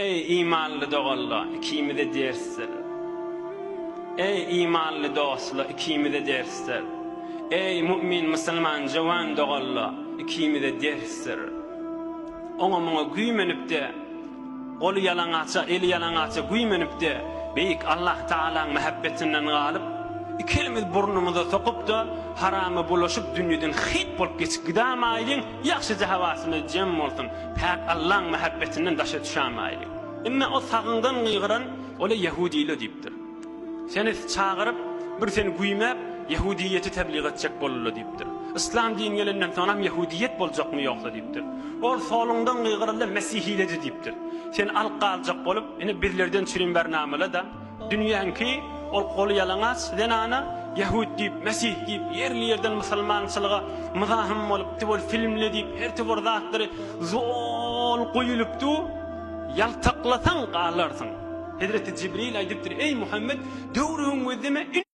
Eý, imanly doganlar, ikimize dersdir. Eý, imanly dostlar, ikimize dersdir. Eý, mu'min musulman jowan doganlar, ikimize dersdir. Oňa-muňa güýmenip-de, goly ýalaňaça, eli ýalaňaça güýmenip-de, beýik Allah Tagalaň mähebbetinden galyp, iki elimiz burnumyza sokup-da, harama bulaşyp dünýeden hyt bolup geçip gidämaýlyň, ýagşyja hawasymyz jem bolsun, päk Allaň mähebbetinden daşa düşämaýlyň. Indi o sagyňdan gygyran, ol-a ýehudile diýipdir. Seni çagyryp, bir seni güýmäp, ýehudiýeti tebliğ etjek boldular diýipdir. Yslam dini gelenden soňram ýehudiýet boljakmy ýogsa diýipdir. Ol soluňdan gygyranda mesihiledi diýipdir. Seni alyp galjak bolup, ine bizlerden çürim bernamala-da, dünýäňki ol goly ýalaňaç zenana ýehud diýip, mesih diýip, ýerli-ýerden musulmançylyga myzahym bolupdy, ol filmle diýip, her tüwür zatlary zol guýulypdy, ýaltaklasaň galarsyň. Hezreti Jibril aýdypdyr, Eý, Muhammet, döwrüňi gözleme!